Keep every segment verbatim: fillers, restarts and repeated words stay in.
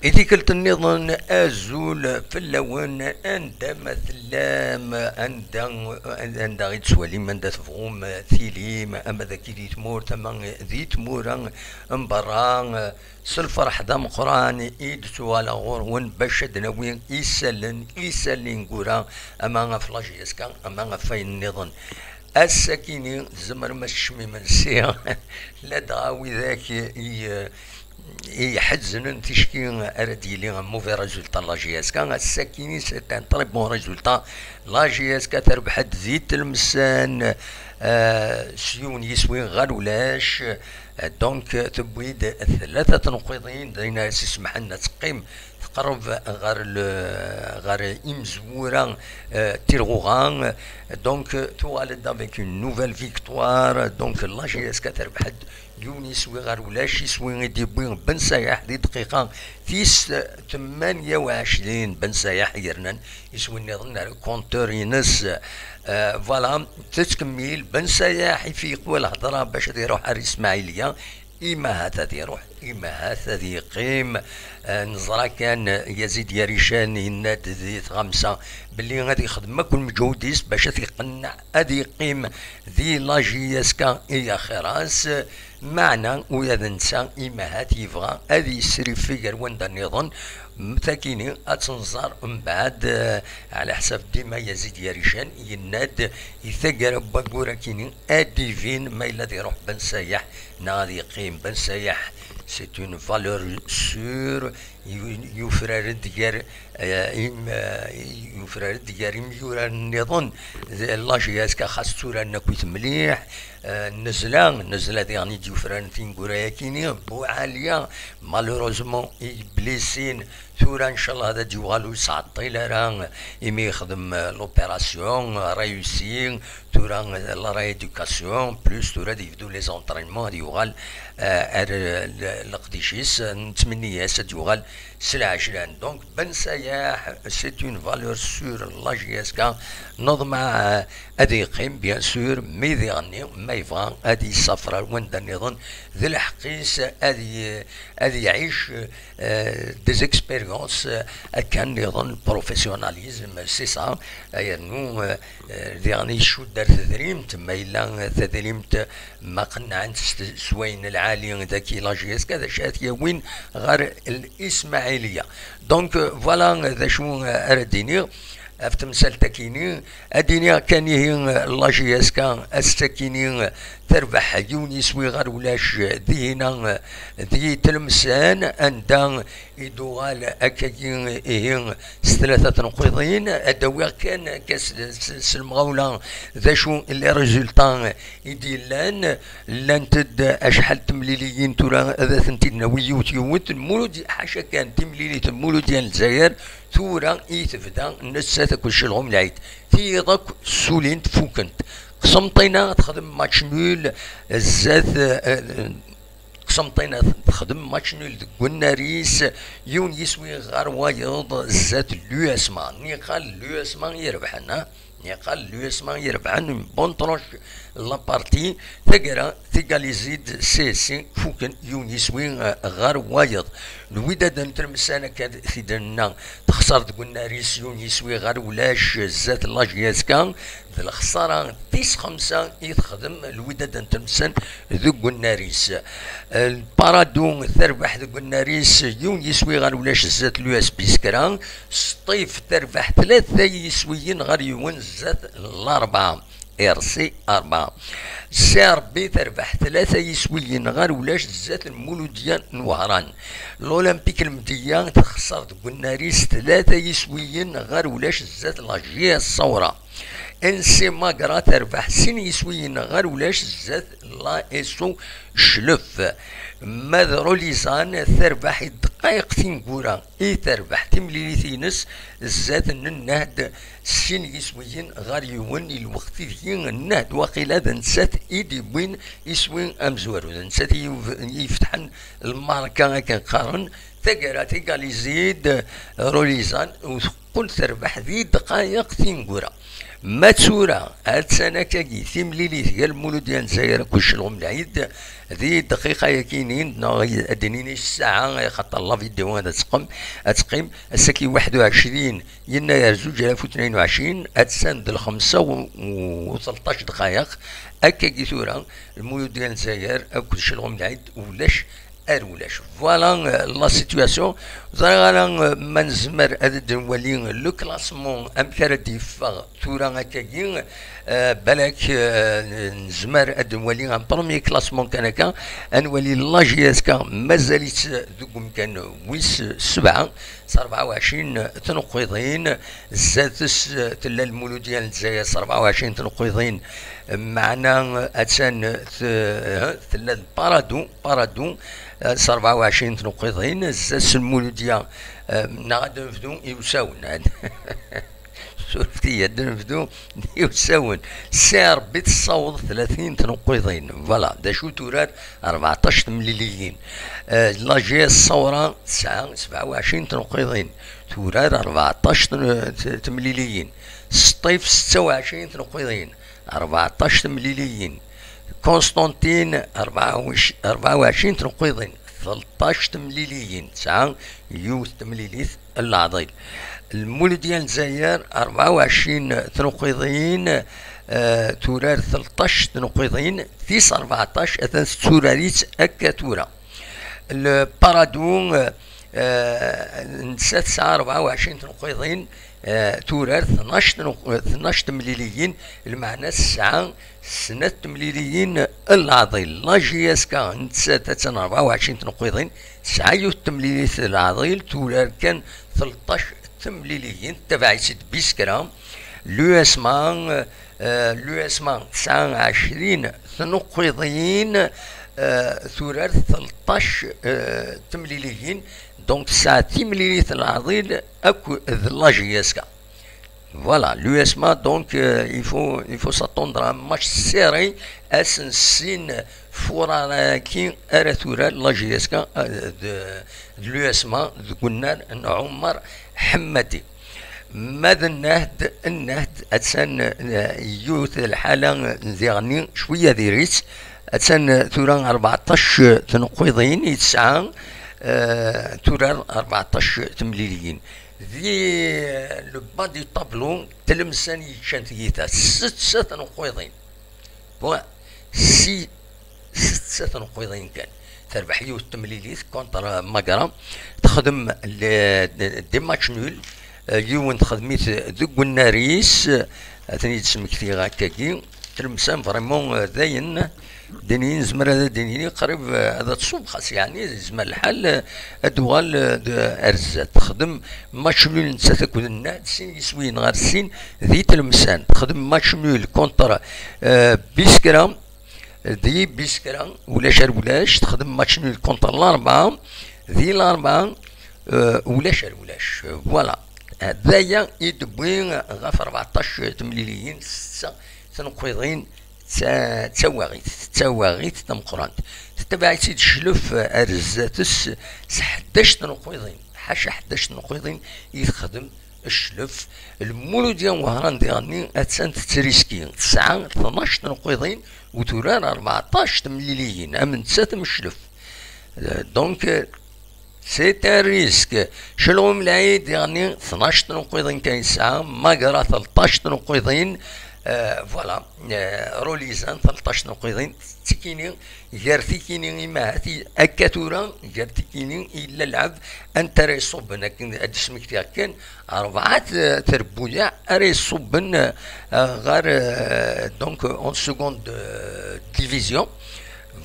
I tikkelt nniḍen, azul fell-awen, anda ma tellam, anda, anda i d-tettwalim, anda tebɣum tilim, ama d aki di tmurt, ama di tmura n berra, s lferḥ d ameqqran i d-ttuɣaleɣ ɣur-wen bac ad d-nawi isallen, isalli n gura, ama ɣef la J S K, ama ɣef wayen nniḍen. Ass-akini tzemrem ad teččem imensi, ladɣa widak i, i iḥezznen ticki ara d-yili un mauvais résultat la J S K. Ass-akini, c'est un très bon résultat. La J S K terbeḥ-d di Tlemsan, eh, s yiwen yiswi ɣer ulac. Eh, donc, tewwi-d tlata tneqqiḍin, d ayen ara s-isemḥen ad teqqim tqerreb ɣer le, ɣer imezwura, eh, Tirɣuɣa. Donc, tuɣal-d avec une nouvelle victoire. Donc, la J S K terbeḥ-d yiwen yiswi ɣer ulac, iswi i d-yewwi Ben Sayaḥ di dqiqa tis tmanya u ɛecrin. Ben Sayaḥ yernan iswi nniḍen ar compteur-ines. Eh, voilà, tettkemmil. Ben Sayaḥ ifeq wa lhedra bac ad iruḥ ar Ismaɛiliya. Imahat ad iruḥ, imahat ad yeqqim. Eh, neẓra kan Yazid Yarican yenna-d di tɣamsa belli ad yexdem akk lmeǧhud-is bac ad t-iqenneɛ ad yeqqim di la J S K i axir-as. Meɛna ula d netta imahat yebɣa ad yesriffeg ar wanda nniḍen. Takini ad tt-nẓer mbeɛd, eh, ɛla ḥsab dima Yazid Yarican yenna-d i taggara n waggur akini ad d-ibin ma yella ad iruḥ Ben Sayaḥ neɣ ad yeqqim. Ben Sayaḥ, c'est une valeur sûre. Yu-, yufrar-d gar, eh, im-, eh, yufrar-d gar imyurar nniḍen d la J S K, xas tturaren akkit mliḥ. Eh, Nezla, Nezla diɣen i d-yufraren tineggura-yakini. Buɛaliya, malheureusement, i blessin. Tura, ncallah, ad d-yuɣal ur yesɛeṭṭil ara imi yexdem, eh, l'opération, eh, réussi. Tura, eh, la rééducation, plus tura ad yebdu les entraînements, ad yuɣal, eh, ar, eh, le-, leqdic-is. Nettmenni-as ad d-yuɣal s lɛejlan. Donc, Ben Sayaḥ, c'est une valeur sûre, la J S K. Neḍmeɛ, eh, ad yeqqim, bien sûr, mi diɣenni, ma yebɣa ad yessafer ar wanda nniḍen, d lḥeqq-is ad y-, ad yɛic, eh, des expériences, eh, akka nniḍen, professionnalisme, c'est ça. Yernu, eh, eh, diɣen icudd ar tedrimt, ma yella tadrimt ma qennɛent s, s wayen lɛali daki la J S K, d acu ara t-yawin ɣer Ismaɛiliya. Donc, eh, voilà, eh, d acu, eh, ara d-iniɣ ɣef temsalt-akini. Ad d-iniɣ kan ihi, eh, la J S K ass-akini, eh, terbeḥ yiwen yiswi ɣer ulac, eh, dihina, eh, di Tlemsan, anda i d-uɣal akkagi ihi s tlata tneqqiḍin. Ad d-awiɣ kan akka s, s, s lemɣawla d acu les résultats i d-yellan. Llant-d acḥal n temliliyin tura ad tent-id-nawi yiwet yiwet. Mulud-, ḥaca kan timlilit n Muludya n Lezzayer tura i tebda nettat akked Celɣum Lɛid. Tiyiḍ akk ssulint, fukent. Qsenṭina texdem match nul zdat, eh, Qsenṭina texdem match nul deg unnar-is, yiwen yiswi ɣer wayeḍ zdat l'U S M A. Niqal l'U S M A irebḥen, ha? Niqal l'U S M A irebḥen, une bonne tranche la partie. Taggara, tigalizi-d C S C, fuken yiwen yiswi, eh, ɣer wayeḍ. Lwidad n Tlemsan, akka d-, t-id-nenna, texṣer deg unnar-is yiwen yiswi ɣer ulac zdat la J S K. D lexṣara tis xemsa i texdem Lwidad n Tlemsan deg unnar-is. Lparadu terbeḥ deg unnar-is yiwen yiswi ɣer ulac zdat l'U S B Skra. Sṭif terbeḥ tlata yiswiyen ɣer yiwen zdat Larebɛa, R C Arebɛa. C R B terbeḥ tlata yiswiyen ɣer ulac zdat Lmuludya n Wehran. L'Olympique Lmedya texṣer deg unnar-is tlata yiswiyen ɣer ulac zdat la J S Ṣawra. N C Magra terbeḥ sin yiswiyen ɣer ulac zdat la S O Clef. Ma d Rolizan terbeḥ i ddqayeq tineggura i terbeḥ timlilit-ines zdat n Nnehd sin yiswiyen ɣer yiwen, i lweqt ideg Nnehd waqila d nettat i d-yewwin iswi amezwaru, d nettat i yuf-, i ifetḥen lmarka akken qqaren. Taggara tigalizi-d Rolizan u teqqel terbeḥ di ddqayeq tineggura. Ma d tura, attan akkagi timlilit gar Lmuludya n Lezzayer akked Celɣum Lɛid, di dqiqa-yagi-nin, neɣ ad d-nini ssaɛa, axaṭer la vidéo ad teqqim, ad teqqim, ass-agi waḥed u ɛecrin yennayer zuǧ alaf u tnayen u ɛecrin, attan d lxemsa u, u tleṭṭac dqayeq. Akkagi tura, Lmuludya n Lezzayer akked Celɣum Lɛid ulac ar ulac. Voilà, euh, la situation. Ẓriɣ ara, euh, ma nezmer ad d-nwali le classement, amek ara d-yeffeɣ tura akkagi. Euh, balak, euh, nezmer ad d-nwali un premier classement kan akka. Ad nwali la J S K, mazal-itt deg umkan wis sebɛa, s rebɛa u ɛecrin tneqqiḍin. Zdat-s, euh, tella Lmuludya n Lezzayer s rebɛa u ɛecrin tneqqiḍin. Meɛna, euh, attan, euh, t-, tella Paradou, Paradou, euh, s rebɛa u ɛecrin tneqqiḍin. Zdat-s Lmuludya, euh, neɣ ad nebdu i usawen. Surfet-iyi, ad nebdu i usawen. Si Rebbi tessaweḍ tlatin tneqqiḍin. Voilà, d acu turar rbeɛṭac temliliyin. Euh, la J S Ṣawra tesɛa sebɛa u ɛecrin tneqqiḍin. Turar rbeɛṭac ten-, t-, temliliyin. Sṭif setta u ɛecrin tneqqiḍin. Rbeɛṭac temliliyin. Constantine, rebɛa u ɛecrin, rebɛa u ɛecrin tneqqiḍin. Tleṭṭac temliliyin. Tesɛa yiwet temlilit n leɛḍil. Lmuludya n Lezzayer, rebɛa u ɛecrin tneqqiḍin, eh, turar tleṭṭac tneqqiḍin, tis rbeɛṭac atan tetturar-itt akka tura. Le Paradou, eh, nettat tesɛa rebɛa u ɛecrin tneqqiḍin, eh, turar tnac tneq-, tnac temliliyin, lmeɛna tesɛa snat temliliyin n leɛḍil. La J S K nettat attan rebɛa u ɛecrin tneqqiḍin, tesɛa yiwet temlilit n leɛḍil, turar kan tleṭṭac temliliyin. Tabaɛit-id Biskra. L'U S M A, eh, l'U S M A tesɛa ɛecrin tneqqiḍin, eh, turar tleṭṭac, eh, temliliyin. Donc tesɛa timlilit n leɛḍil akked la J S K. Voilà, l'U S M A, donc, euh, il faut, il faut s'attendre à un match serré. Ass n sin furara-agi ara turar la J S K, euh, de, de l'U S M A, deg unnar n Ɛumar Ḥemmadi. Ma d Nnehd, Nnehd, attan, euh, yiwet lḥala, euh, diɣenni, cwiya diri-tt. Attan, euh, tura rbeɛṭac tneqqiḍin i tesɛa, euh, turar rbeɛṭac temliliyin. Di le bas du tableau, Tlemsan yeččan tiyita, setta tneqqiḍin. Bon, si, setta tneqqiḍin kan. Terbeḥ yiwet temlilit contre Magra. Texdem le, des matchs nuls. Euh, yiwen texdem-it deg unnar-is. Ad ten-id-smektiɣ akkagi. Tlemsan, vraiment, euh, dayen. Dini, nezmer ad d-nini qrib, eh, ad tṣub, xas yeɛni, yezmer lḥal, eh, ad d-tuɣal, eh, d-, ar zdat. Texdem match nul nettat akked Nnehd, sin yiswiyen ɣer sin di Tlemsan. Texdem match nul contre, eh, Biskra, di Biskra, ulac ar ulac. Texdem match nul contre Larebɛa, di Larebɛa, eh, ulac ar ulac. Voilà. Eh, d aya i d-tewwi ɣef rbeɛṭac temliliyin, setta tneqqiḍin, d ta-, d tawaɣit, d tawaɣit tameqqrant. Tettabaɛ-itt-id Cclef ar zdat-s s ḥdac tneqqiḍin, ḥaca ḥdac tneqqiḍin i texdem Cclef. Lmuludya n Wehran diɣenni attan tettriski, tesɛa tnac tneqqiḍin u turar rbeɛṭac temliliyin, am nettat am Cclef. Euh, donc, euh, c'est un risque. Celɣum Lɛid diɣenni tnac tneqqiḍin kan yesɛa, Magra tleṭṭac tneqqiḍin, euh, voilà, euh, Rolizan tleṭṭac tneqqiḍin, tikini, gar tikini imahat i-, akka tura, gar tikini yella lɛeb, anta ara iṣubben akken ad d-smektiɣ kan, rebɛa t-, trebbuyaɛ ara iṣubben, euh, ɣer, euh, donc, en seconde, euh, division.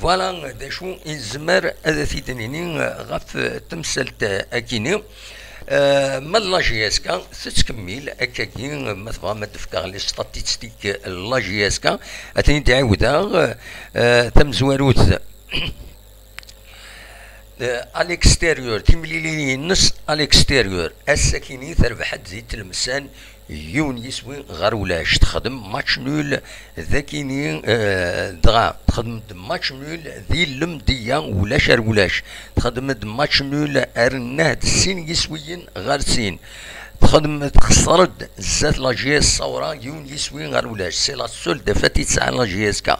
Voilà d acu i nezmer ad t-id-nini ɣef temsalt-agi-ni. Eh, ma d la J S K tettkemmil akkagi, ma tebɣam ad d-fkeɣ les statistiques n la J S K, ad ten-id-ɛiwdeɣ, eh, tamezwarut, eh, à l'extérieur, timliliyin-nnes à l'extérieur, ass-akini terbeḥ-d di Tlemsan yiwen yiswi ɣer ulac. Texdem match nul dakini, eh, dɣa texdem-d match nul di Lemdeyya, ulac ar ulac. Texdem-d match nul ar Nnehd, sin yiswiyen ɣer sin. Texdem, texṣer-d zdat la J S Saura yiwen yiswi ɣer ulac. C'est la seule défaite i tesɛa la J S K.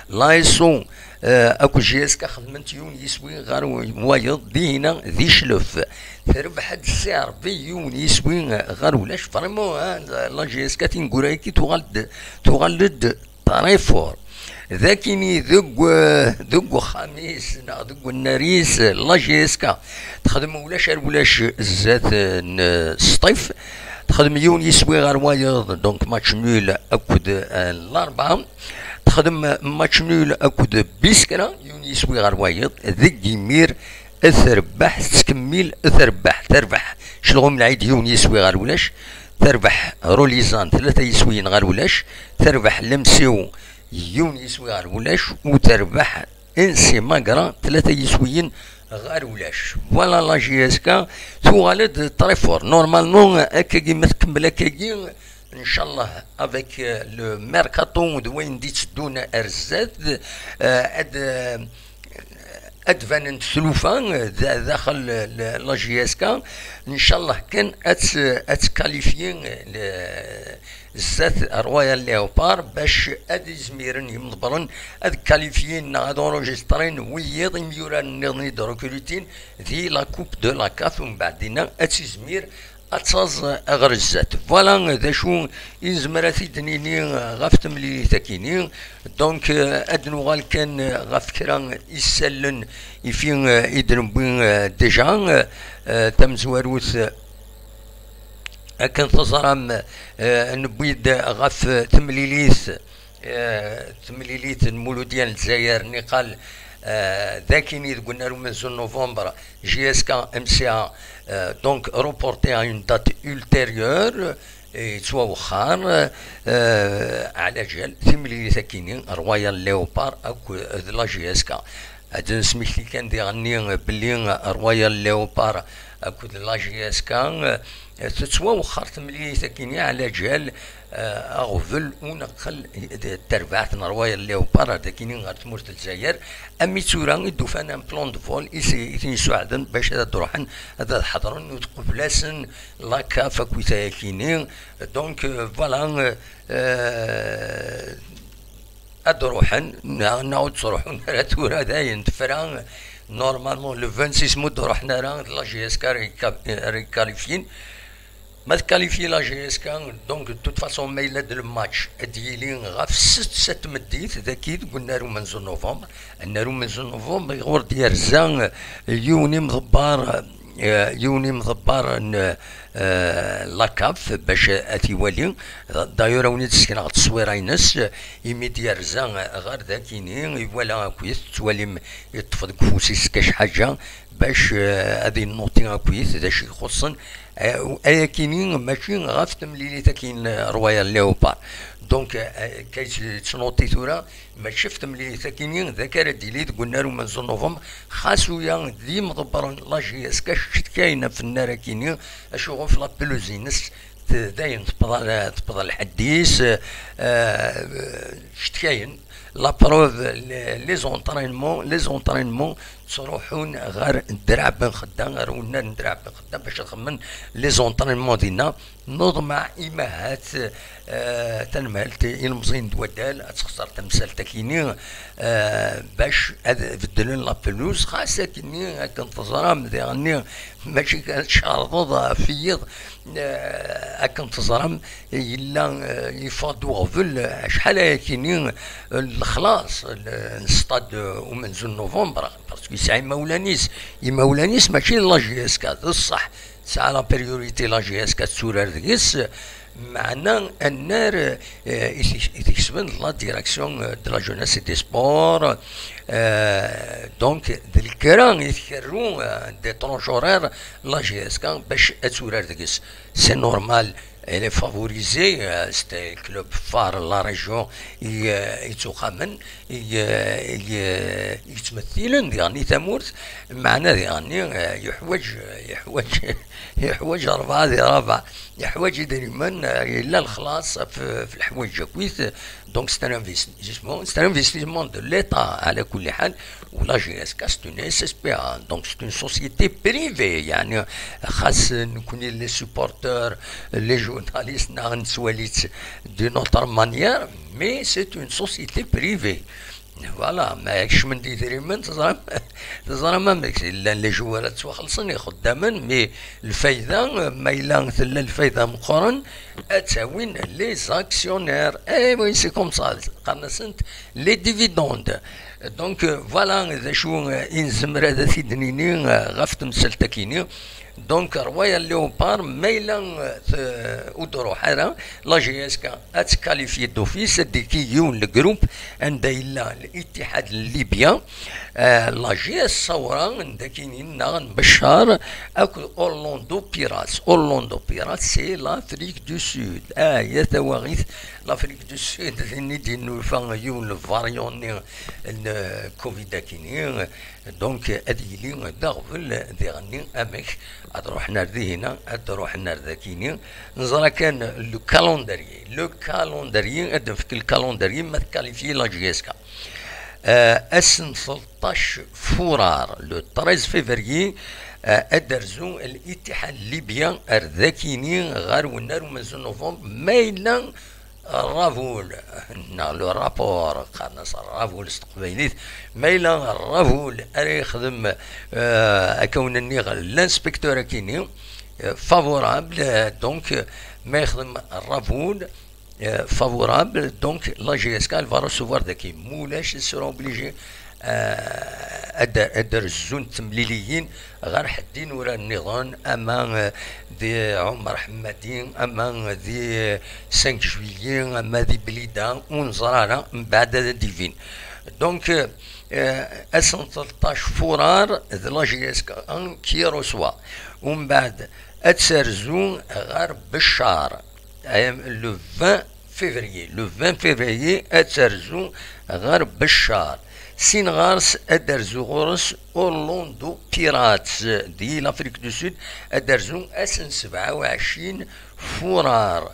L'A S O, euh, akked J S K xedment yiwen yiswi ɣer wayeḍ, dihina di Cclef. Terbeḥ-d C R B yiwen yiswi ɣer ulac. Vraiment, hein, la J S K tineggura-agi tuɣal-d, tuɣal-d très fort. Dakini deg, deg uxxam-is neɣ deg unnar-is, la J S K texdem ulac ar ulac zdat n Sṭif. Texdem yiwen yiswi ɣer wayeḍ, donc match nul akked, euh, Larbɛa. Texdem match nul akked Biskra, yiwen yiswi ɣer wayeḍ. Deg imir, terbeḥ, tettkemmil terbeḥ. Terbeḥ Celɣum Lɛid yiwen yiswi ɣer ulac. Terbeḥ Rolizan tlata yiswiyen ɣer ulac. Terbeḥ Lemsiw yiwen yiswi ɣer ulac. U terbeḥ N C Magra tlata yiswiyen ɣer ulac. Voilà, la J S K tuɣal-d très fort. Normalement, akkagi ma tkemmel akkagi, ncallah, avec, euh, le mercato d wayen d-itteddun ar zdat, euh, ad, euh, ad d-banent tlufa, euh, da-, daxel, euh, la J S K. Ncallah kan ad t-, ad tkalifyi, euh, le-, zdat Royal Leopard bac ad izmiren yimḍebbren ad kalifyin neɣ ad enregistrin wiyiḍ imyuraren nniḍen i d-rekrutin di la Coupe de la CAF, umbeɛd dinna ad tizmir ad taẓ ɣer zdat. Voilà d acu i nezmer ad t-id-nini ɣef temlilit-akini. Donc, euh, ad nuɣal kan ɣef kra isallen ifi, euh, i d-newwi, euh, déjà, euh, euh, tamezwarut, euh, akken teẓram, euh, newwi-d ɣef temlilit, euh, temlilit n Muludya n Lezzayer, niqal, euh, d akini deg unnar umenzu n novembre, J S K M C A, euh, donc reporté à une date ultérieure, yettwawexxar, euh, ɛla ǧal timlilit akini Royal Leopard akked la J S K. Ad nesmekti kan diɣenni belli Royal Leopard akked la J S K, euh, tettwawexxar temlilit akini ɛla ǧal, euh, aɣbel uneqqel d terbaɛt n Royal Leopard ar dakini ɣer tmurt n Lezzayer. Ami d tura i d-ufan un plan de vol i s-, i ten-yessuɛden bac ad d-ruḥen ad, ad ḥeḍren, u tqubel-asen la CAF akkit ayakini. Donc, euh, voilà, euh, euh, ad ruḥen, neɣ, neɣ ur ttruḥun ara tura, dayen tefra. Normalement, le vingt-six ma ur d-ruḥen ara, la J S K ara yka-, ara ykalifyin. Ma tkalifyi la J S K, donc, de toute façon, ma yella-d le match, ad yili ɣef setta n tmeddit, daki deg unnar umenzu n novembre. Annar umenzu n novembre, ɣur d-yerza, euh, yiwen imḍebber, euh, yiwen imḍebber n, euh, la CAF bac ad t-iwali. D'ailleurs, ad wen-id-sekneɣ tteswira-ines, imi d-yerza ɣer dakini, iwala akkit, tettwalim yeṭṭef deg ufus-is kac ḥaǧa bac, euh, ad innuti akkit d acu ixuṣṣen. Euh, ayakini mačči ɣef temlilit akin, euh, Royal Leopard. Donc, euh, kay yettnuti tura, mačči ɣef temlilit akini d akka ara d-yili deg unnar umenzu n novembre, xas uya d imḍebbren la J S K cetkayen ɣef nnar akini, acu ɣef la pelouse-ines, t-, dayen tebḍa, tebḍa lḥedd-is, euh, cetkayen. La preuve, les, les entraînements, les entraînements ttruḥun ɣer Draɛ Ben Xedda, ɣer unnar n Draɛ Ben Xedda bac ad xemmen les entraînements dinna. Neḍmeɛ imahat, euh, tanmalt ilemẓiyen d waddal ad texṣer tamsalt akini, euh, bac ad beddlen la pelouse, xas akini akken teẓram diɣenni mačči kan tcerḍeḍ ɣef yiḍ, euh, akken teẓram yella, euh, yeffeɣ-d uɣbel, euh, acḥal ayakini, euh, lexlaṣ, euh, n stade, euh, umenzu n novembre, parce que yesɛa imawlan-is, imawlan-is mačči d la J S K, d ṣṣeḥ, tesɛa la priorité la J S K tetturar deg-s, meɛna annar, euh, i t-, i t-ikesben d la direction, euh, de la jeunesse et des sports, euh, donc d lekra i tkerru, euh, des tranches horaires la J S K bac ad turar deg-s. C'est normal, Elle est favorisée, euh, c'est un club phare de la région, i, euh, yettwaxamen, i, euh, i, euh, yettmettilen diɣen i tamurt, meɛna diɣen, euh, yeḥwaǧ, yeḥwaǧ, yeḥwaǧ rebɛa di rebɛa, yeḥwaǧ idrimen, euh, yella lexlaṣ ɣef, ɣef leḥwayeǧ akkit. Donc c'est un investissement, c'est un investissement de l'État, ɛla kulli ḥal. Ou la J S K, c'est une S S P A, donc c'est une société privée. يعني, xas nekkni les supporters, les journalistes, neɣ nettwali-tt d'une autre manière, mais c'est une société privée. Voilà, ma kecmen-d idrimen, teẓram, teẓram amek llan les joueurs ad ttwaxellṣen, ixeddamen, mais lfayda, ma yella tella lfayda meqqren, ad tt-awin les actionnaires. Eh oui, c'est comme ça, qqaren-asent les dividendes. Donc, euh, voilà d acu, euh, i nezmer ad t-id-nini, euh, ɣef temsalt-akini. Donc, Royal Leopard, ma yella, euh, ur d-ruḥ ara, la J S K ad tkalifyi d'office, ad d-tiki yiwen le groupe anda yella l'Ittihad n Libya, euh, la J S Saoura, anda kini nnaɣ n Bechar, akked Orlando Pirates. Orlando Pirates, c'est l'Afrique du Sud. Ah, ya tawaɣit, l'Afrique du Sud, din i d-yennufa yiwen le variant-nni n covid akini. Donc, ad yili d aɣbel diɣenni amek ad ruḥen ar dihina, ad ruḥen ar dakini. Neẓra kan le calendrier. Le calendrier, ad nefk le calendrier ma tkalifyi la J S K. Euh, ass n tleṭṭac furar, le treize février, euh, ad d-terzu l'Ittihad Libya ar dakini ɣer wennar umenzu novembre, ma yella rrabul, neɣ le rapport, qqaren-as rrabul s teqbaylit, ma yella rrabul ara yexdem, euh, akka wen-nniɣ, l'inspecteur akini, euh, favorable, euh, donc, euh, ma yexdem rrabul, euh, favorable, donc la J S K elle va recevoir daki, ma ulac, elle sera obligée, euh, ad d-, ad d-rezzun temliliyin ɣer ḥedd n urar nniḍen, ama, euh, di Ɛumer Ḥemmadi, ama di cinq juillet, ama di Blida, ur neẓri ara, mbeɛd ad d-ibin. Donc, euh, euh, ass n tleṭṭac furar, d la J S K qui reçoit. Umbeɛd, ad terzu ɣer Beccar. Ayam, le vingt février. Le vingt février, ad terzu ɣer Beccar. Sin ɣer-s ad d-terzu ɣur-s Orlando Pirates di l'Afrique du Sud, ad d-terzu ass n sebɛa u ɛecrin furar.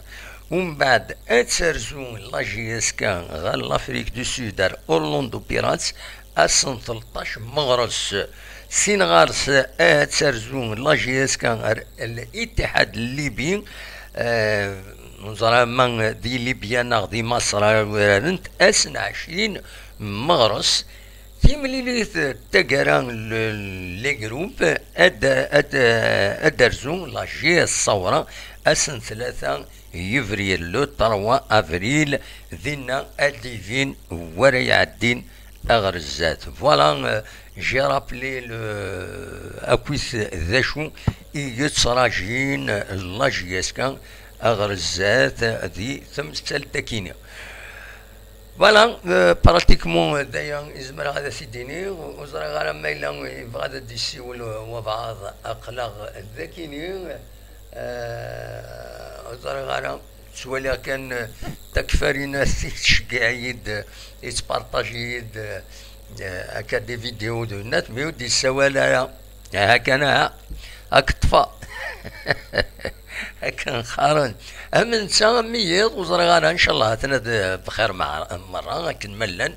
Umbeɛd, ad terzu la J S K ɣer l'Afrique du Sud ar Orlando Pirates, ass n tleṭṭac meɣres. Sin ɣer-s, ad terzu la J S K ar Al-Ittihad Libi. Eh, ur neẓri ma di Libya neɣ di Maṣer ara urarent, ass n ɛecrin meɣres. Timlilit n taggara, le, les groupes, ad, ad, ad d-terzu la J S Saoura, ass n tlata yebrir, le trois avril, dinna ad d-ibin wara iɛeddin ɣer zdat. Voilà, euh, j'ai rappelé le, akkit d acu i yettrajin la J S K ɣer zdat di temsalt-akini. Voilà, euh, pratiquement, euh, d aya i zemreɣ ad as-id-iniɣ. Ur ẓriɣ ara ma yella yebɣa ad d-yessiwel wabɛaḍ, aql-aɣ dakini. Euh, ur ẓriɣ ara, ttwaliɣ kan, euh, takfarinat i tettceggiɛ-iyi-d, euh, i tettpartaji-yi-d, euh, akka des vidéos de net, mais ur d-yessawal ara. Aha kan, aha, ad k-ṭṭfeɣ. Akken qqaren. Am netta, am wiyiḍ, ur ẓriɣ ara, ncallah, atan ad bxir meṛ-, meṛṛa, akken ma llan.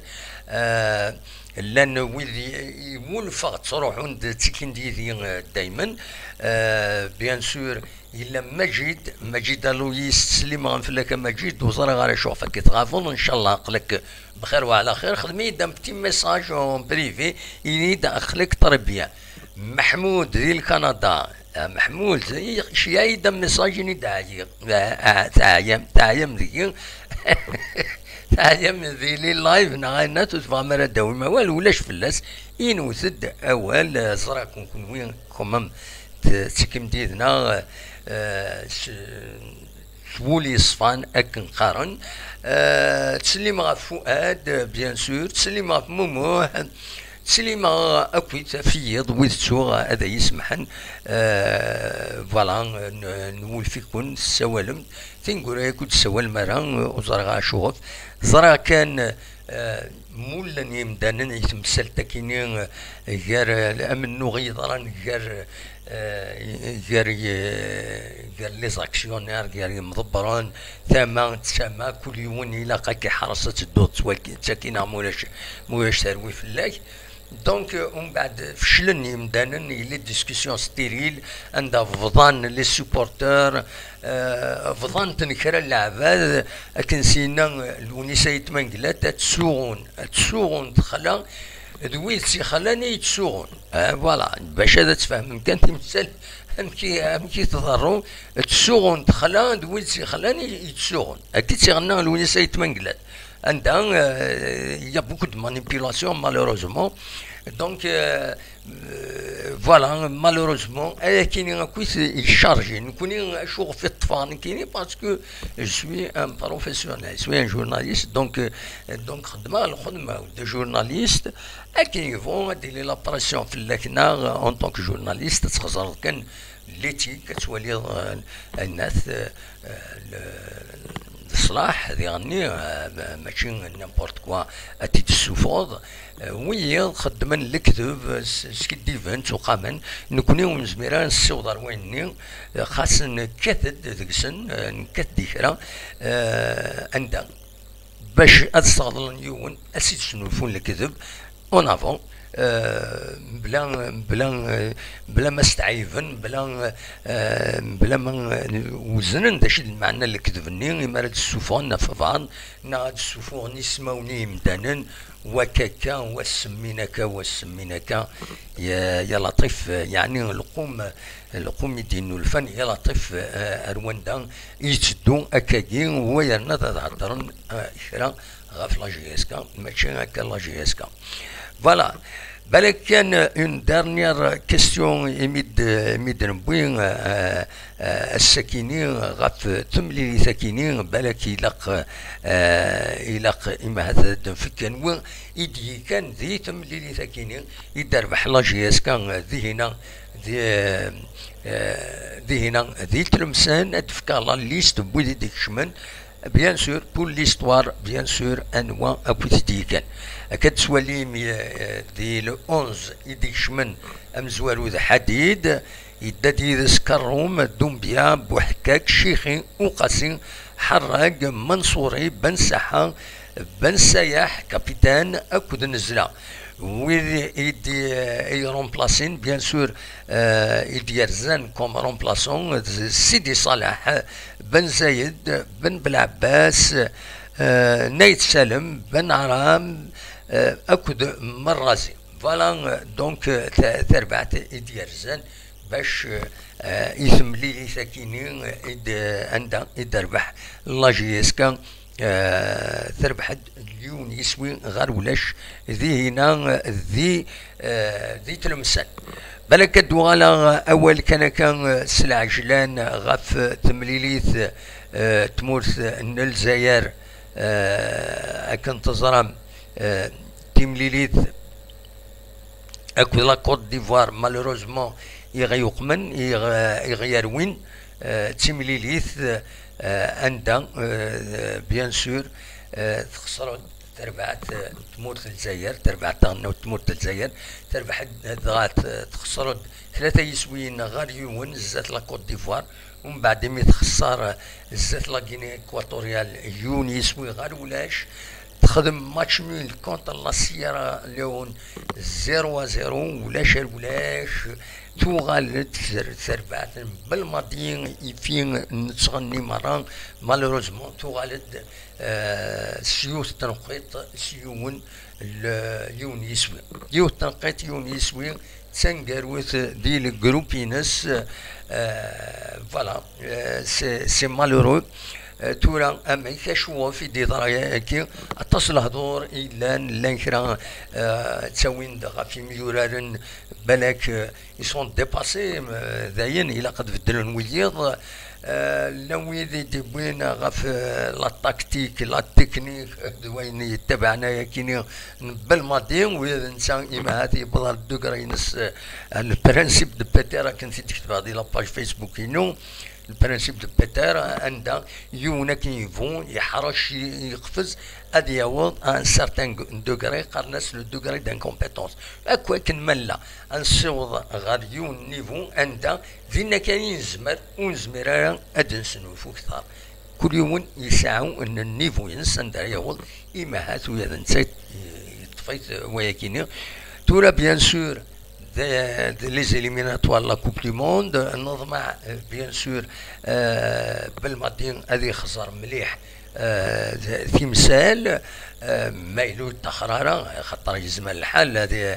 Euh, llan wid i, i wulfeɣ ttruḥun-d, ttikin-d yid-i, euh, daymen. Euh, bien sûr, yella Majid, Majid Aloyis, ttsellimeɣ fell-ak a Majid, ur ẓriɣ ara acu ɣef akka tɣabeḍ, ncallah aql-ak bxir wa ɛla xir. Xdem-iyi-d un petit message en privé, ini-d aql-ak très bien. Meḥmud di Lkanada, a Meḥmud, ceyyeɛ-iyi-d un message, ini-d ɛyiɣ, a, a, teɛyam, teɛyam deg-i, teɛyam di les lives, neɣ ayen ur tebɣam ara d-tawim awal, ulac fell-as, inwet-d awal, ẓriɣ kun-, kunwi, quand même, t-, tettikim-d yid-neɣ, euh, s, s wul yeṣfan, akken qqaren. Euh, ttsellim ɣef Fuad, bien sûr, ttsellim ɣef Mumuḥ, Slimeɣ akkit ɣef yiḍ wid ttuɣ ad ay-ismaḥen. Euh, voilà, n- nwulef-iken tessawalem. Tineggura-agi ur d-tessawalem ara, ur ẓriɣ acuɣef. Ẓriɣ kan, euh, mullen yimdanen i temsalt-akini, euh, gar, euh, amennuɣ i yeḍran gar, euh, gar, euh, gar les actionnaires, gar yimḍebbren, tama d tama, kul yiwen ilaq ad k-iḥres ad tedduḍ d waki d taki neɣ ma ulac, ma ulac terwi fell-ak. Donc, euh, umbeɛd feclen yimdanen, yella discussion stérile, anda bḍan les supporters, euh, bḍan-ten kra n leɛbad, akken s-yenna, euh, Lewnis Ayt Mengellat, ad ttsuɣun, ad ttsuɣun texla, d wid tt-ixlan i yettsuɣun. Euh, voilà, bac ad tfehmem kan timsal, amek i, amek i tḍerru, ttsuɣun texla, d wid tt-ixlan i yettsuɣun. Akka i tt-iɣenna Lewnis Ayt Mengellat. Anda, euh, il y a beaucoup de manipulation, malheureusement. Donc, euh, euh, voilà, malheureusement, ayakini akkit icharji. Nekni acuɣef i ṭṭfeɣ nekkini, parce que je suis un professionnel, je suis un journaliste, donc, euh, donc xeddmeɣ lxedma de journaliste. Akken yebɣu ad d-tili la pression fell-ak, neɣ en tant que journaliste ad txeẓreḍ kan l'éthique, ad twaliḍ, euh, ayen at, euh, euh, le- leṣlaḥ diɣenni, euh, ma- mačči n'importe quoi ad t-id-tessufɣeḍ. Euh, wiyiḍ xeddmen lekdeb, euh, s- skiddiben, ttuqamen. Nekkni ur nezmir ara nessiweḍ ar wayen-nni, euh, xas nekkat-d deg-sen, euh, nekkat-d i kra, euh, anda bac ad sseɣḍlen yiwen, ad s-id-snulfun lekdeb, en avant, euh, bla, bla, euh, bla ma s-tɛeyben, bla, euh, bla ma, euh, weznen d acu i d lmeɛna n lekdeb-nni, imi ara d-ssufɣen ɣef beɛḍ, neɣ ad d-ssufɣen ismawen i yimdanen, wa akka, wa semmin akka, wa semmin akka, ya, ya Laṭif, yeɛni lqum, lqum i d-innulfan, ya Laṭif, euh, ar wanda i yetteddu akkagi, wa yerna ad heddren, euh, kra ɣef la J S K, mačči akka la J S K. Voilà. Balak kan une dernière question imi d- imi d-newwi, euh, euh, ass-akini ɣef temlilit-akini, balak ilaq, euh, ilaq imahat ad d-nfek anwi i d-yekan di temlilit-akini i d-terbeḥ la J S K, euh, dihina, di, euh, euh, dihina di Tlemsan, ad d-fkeɣ la liste n wid i d-ikecmen. Bien sûr, pour l'histoire, bien sûr, anwa akk i t-id-yekkan. Akka d-tettwalim, eh, di le onze i d-ikecmen amezwaru d Ḥadid, yedda-d yid-s Karrum, Dumbia, Buḥekkak, Cixi, Uqasi, Ḥerrag, Manṣuri, Ben Saḥa, Ben Sayaḥ, Kapitan, akked Nezla. Wid i d-, i remplacin, bien sûr, euh, i d-yerzan comme remplaçant, d Sidi Ṣaleḥ, Ben Zayed, Ben Belɛebbas, euh, Nayt Salem, Ben Aram, euh, akked Merrazi. Voilà, euh, donc, euh, ta- tarbaɛt i d-yerzan bac, euh, i temlilit akini, euh, i d- anda i d-terbeḥ la J S K, euh, terbeḥ-d yiwen yiswi ɣer ulac dihina, euh, di, euh, di Tlemsan. Balak ad d-uɣaleɣ awal kan akka, euh, s lɛejlan ɣef temlilit, euh, tmurt n Lezzayer, euh, akken teẓram, euh, timlilit akked la Côte d'Ivoire, malheureusement, i ɣ-yuqmen, i ɣ- i ɣ-yerwin, euh, d timlilit, euh, anda, euh, bien sûr, euh, texṣer-d terbaɛt, euh, n tmurt n Lezzayer, terbaɛt taɣelnawt n tmurt n Lezzayer, terbeḥ-d dɣa t- texṣer-d tlata yiswiyen ɣer yiwen zdat la Côte d'Ivoire, umbeɛd imi texṣer zdat la Guinée équatoriale yiwen yiswi ɣer ulac, texdem match nul contre la Sierra Leone, zéro à zéro, ulac ar ulac, tuɣal-d ter- terbaɛt n Belmadi, ifi nettɣenni merra, malheureusement tuɣal-d, euh, s yiwet tenqiḍt s yiwen l- yiwen yiswi. Yiwet tenqiḍt, yiwen yiswi, d taneggarut di le groupe-ines, euh, voilà, euh, c'est c'est malheureux. Euh, tura amek, acuɣef i d-yeḍra yagi? Aṭas lehdur i yellan, llan kra, euh, ttawin-d ɣef yimyuraren, balak, euh, ils sont dépassés, euh, dayen ilaq ad beddlen wiyiḍ. Eh, llan wid i d-iwwin ɣef, eh, la tactique, la technique, d wayen yettabaɛen ayakini n Belmadi, wid netta imahat yewweḍ ar degré-ines, eh, le principe de Peter, akken t-id-ketbeɣ di la page Facebook-inu, le principe de Peter, anda yiwen akken yebɣu yeḥrec, yeqfez, ad yaweḍ à un certain degré, qqaren-as le degré d'incompétence. Akk akken ma nella, ad nessiweḍ ɣer yiwen n niveau anda dinna kan i nezmer, ur nezmir ara ad d-nesnulfu kter. Kul yiwen yesɛa n niveau-ines anda ara yaweḍ, imahat ula d netta yeṭṭef-it wayakini. Tura, bien sûr, de, de les éliminatoires de la Coupe du Monde, neḍmeɛ, bien sûr, euh, Belmadi ad ixẓer mliḥ, euh, timsal, euh, ma yella ur yeṭṭaxer ara, xaṭer yezmer lḥal ad, euh,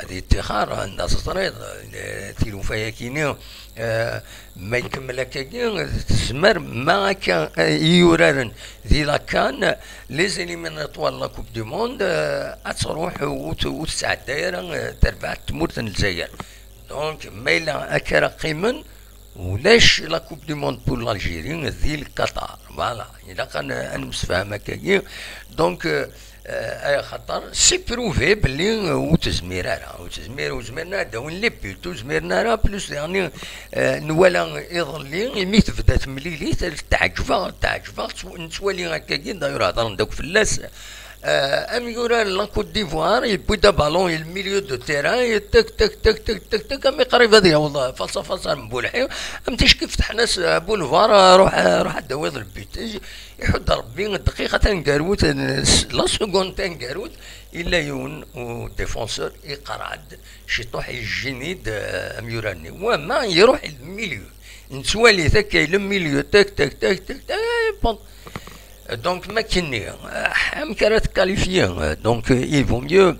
ad yeṭṭixer, anda teẓriḍ, euh, tilufa-yakini, euh, ma ikemmel akkagi, tezmer, ma akka, euh, i yuraren di la CAN, les éliminatoires de la Coupe du Monde, euh, ad truḥ, ur t-, ur tesɛedday ara, euh, terbaɛt tmurt n Lezzayer. Donc, ma yella akka ara qqimen, ulac la Coupe du Monde pour l'Algérie di Qatar. Voilà, ilaq ad n-, ad nemsefham akkagi. Donc, euh, euh, axaṭer c'est prouvé belli, euh, ur tezmir ara, ur tezmir, ur zmiren ara ad d-awin les buts, ur zmiren ara, plus, yeɛni, euh, nwala iḍelli imi tebda temlilit, teɛǧeb-aɣ, teɛǧeb-aɣ, nettw-, nettwali akkagi, d'ailleurs hedren-d akk fell-as. Euh, amyurar n la Côte d'Ivoire, yewwi-d abalon i le milieu de terrain, tak, tak, tak, tak, tak, tak, ami qrib ad yaweḍ face à face ar Mbulḥi, am ticki fetḥen-as, euh, boulevard, euh, ruḥ, euh, ruḥ ad d-tawiḍ le but. Iḥudd Rebbi dqiqa taneggarut, euh, s-, la seconde taneggarut, yella yiwen u défenseur iqerɛed ciṭuḥ, yejjini-d, euh, amyurar-nni. Wama iruḥ i le milieu. Nettwali takka i le milieu, tak, tak, tak, tak, tak, bon. Donc, ma kinni, euh, amek ara tqualifier? Donc, euh, il vaut mieux,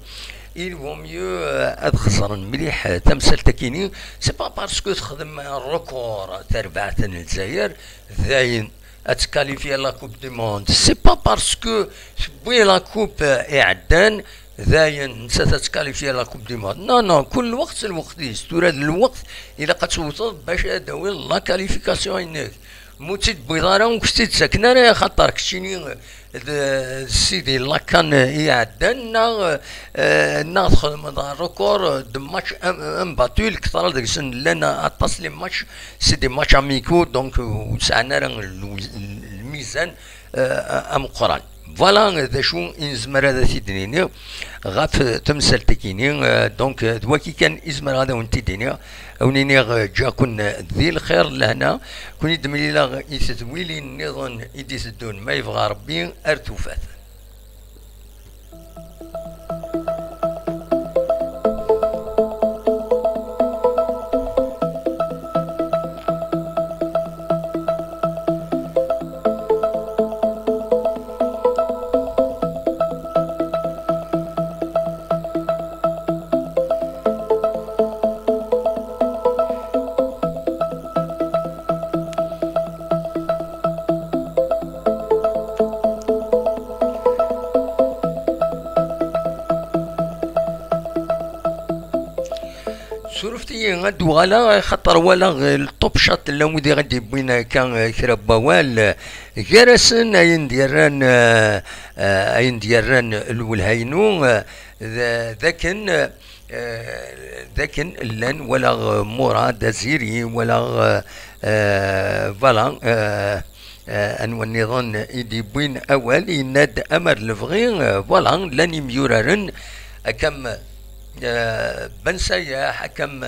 il vaut mieux, euh, ad xeẓren mliḥ, euh, tamsalt-akini. C'est pas parce que texdem un record terbaɛt n Lezzayer, dayen ad tqualifier la Coupe du Monde. C'est pas parce que tewwi la coupe, euh, iɛeddan, dayen nettat ad tqualifier la Coupe du Monde. Non, non, kul lweqt s lweqt-is. Tura d lweqt ilaq ad tewteḍ bac ad d-tawiḍ la qualification-inek. Ma ur tt-id-tewwiḍ ara, ur k-tt-id-ttaken ara, axaṭer keččini d, d sidi la CAN iɛeddan, neɣ, eh, neɣ txedmeḍ record de match im-, imbattu, lketṛa deg-sen llan aṭas les matchs, c'est des matchs amicaux, donc, euh, ur sɛan ara l-, l-, lmizan, euh, ameqqran. Voilà d acu i nezmer ad t-id-nini ɣef temsalt-agi-nni. Euh, donc, euh, d wagi kan i zemreɣ ad awen-t-id-iniɣ. Ad wen-iniɣ, euh, ǧǧiɣ-ken di lxir, lehna. Ken-id-mlileɣ i tedwilin nniḍen i d-iteddun, ma yebɣa Rebbi, ar tufat. Surfet-iyi ad d-uɣaleɣ, axaṭer walaɣ, eh, le top chat llan wid i ɣ-d-yewwin akka, eh, kra n wawal, eh, gar-asen ayen d-yerran, eh, eh, ayen d-yerran lwelha-inu, eh, d, d akken, eh, d akken llan, walaɣ, eh, Murad Aziri, walaɣ, eh, eh, voilà, eh, eh, anwa nniḍen i d-yewwin awal, yenna-d amar lebɣi, eh, voilà, llan imyuraren, akka am, eh, Ben Sayaḥ, akka am,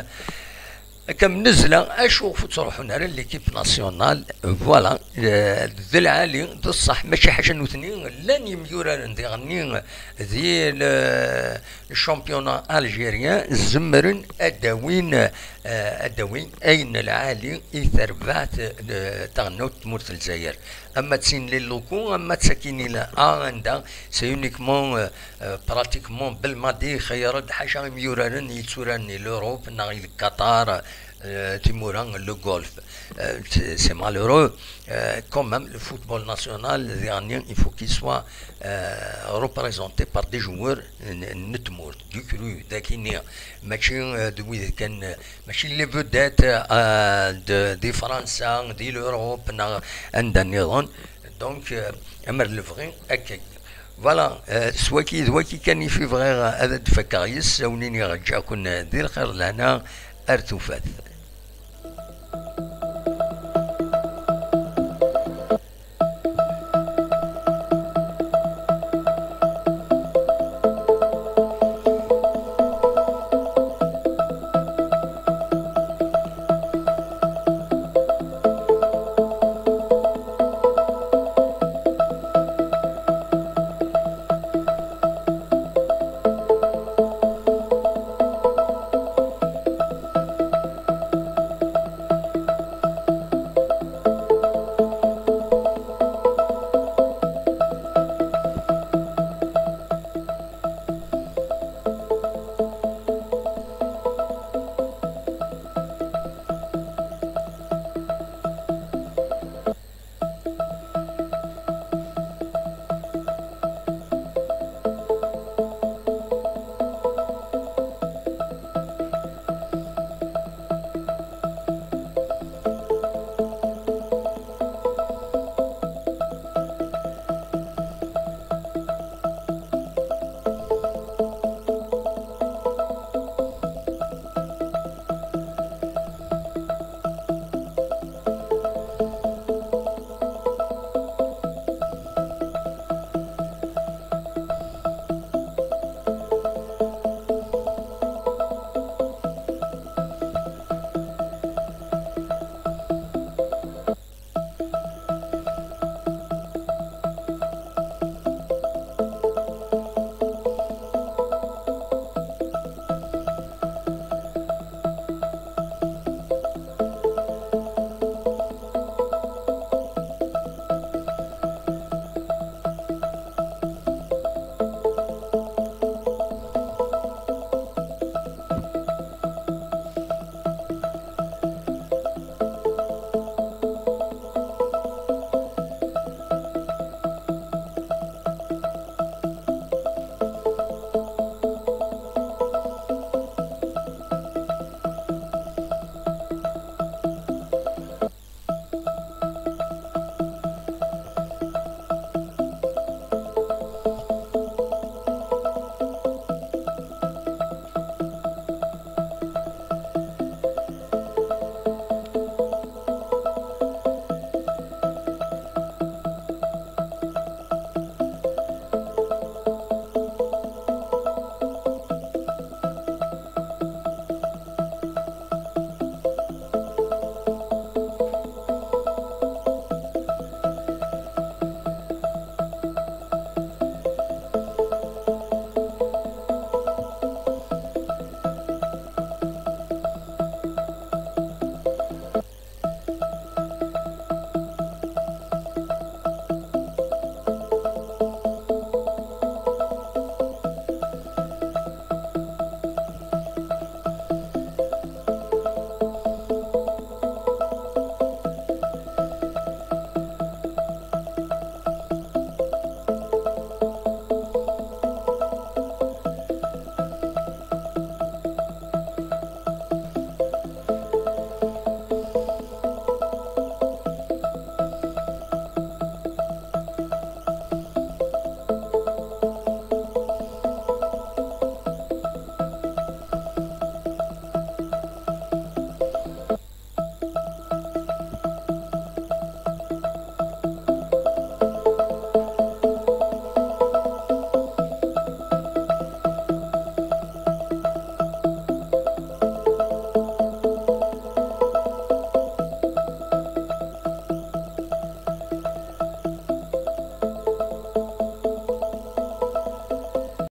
akka am Nezla, acu ɣef ur ttruḥun ara l'équipe nationale, voilà, eh, d lɛali, d ṣṣeḥ, mačči ḥaca nutni, llan imyuraren diɣenni di le, championnat algérien, zemren ad d-awin, eh, ad d-awin ayen lɛali i terbaɛt, eh, taɣelnawt n tmurt n Lezzayer. Ama d tin les locaux, ama d takin i la A, anda c'est uniquement, eh, eh, pratiquement Belmadi ixeyyer-d, ḥaca imyuraren yetturaren i l'Europe neɣ i Qatar, Euh, timura, le golf, euh, c'est c'est malheureux. Euh, quand même, le football national, dernier, il faut qu'il soit euh, représenté par des joueurs n- n tmurt, du cru, d akini, mačči euh, d wid kan, euh, mačči les vedettes euh, de, di Fransa, di l'Europe, neɣ anda nniḍen. Donc, euh, amer lebɣi, akka. Voilà, euh, s waki, d waki kan i fi bɣiɣ ad d-fakkeɣ yes, a wen-iniɣ ǧǧiɣ-ken di lxir lehna ar tufat.